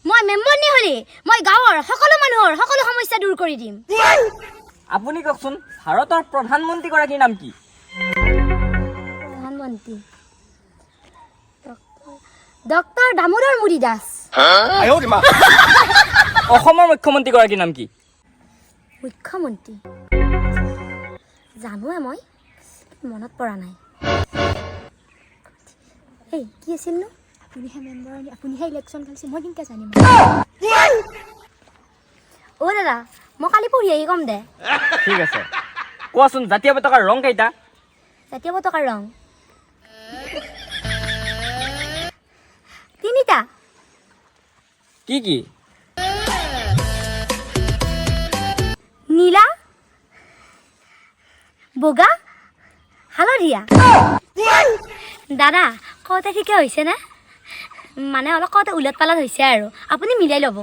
মই মেম্বৰণী হ'লে মই গাঁৱৰ সকলো মানুহৰ সকলো সমস্যা দূৰ কৰি দিম। আপুনি কওকচোন, ভাৰতৰ প্ৰধানমন্ত্ৰীগৰাকীৰ নাম কি? প্ৰধানমন্ত্ৰী ডক্টৰ দামোদৰ মোদী দাস। অসমৰ মুখ্যমন্ত্ৰীগৰাকীৰ নাম কি? মুখ্যমন্ত্ৰী জানোৱে মই, মনত পৰা নাই। এই কি আছিলনো? আপুনিহে মেম্বাৰ, আপুনিহে ইলেকশ্যন খেলিছে, মই কেনেকৈ জানিম? অ' দাদা, মই কালি পঢ়ি আহি ক'ম দে। ঠিক আছে। কোৱাচোন, জাতীয় পতাকাৰ ৰং কেইটা? জাতীয় পতাকাৰ ৰং তিনিটা। কি কি? নীলা, বগা, হালধীয়া। দাদা, কওঁতে ঠিকে হৈছে নে? মানে অলপ কওঁতে ওলট পালট হৈছে আৰু, আপুনি মিলাই ল'ব।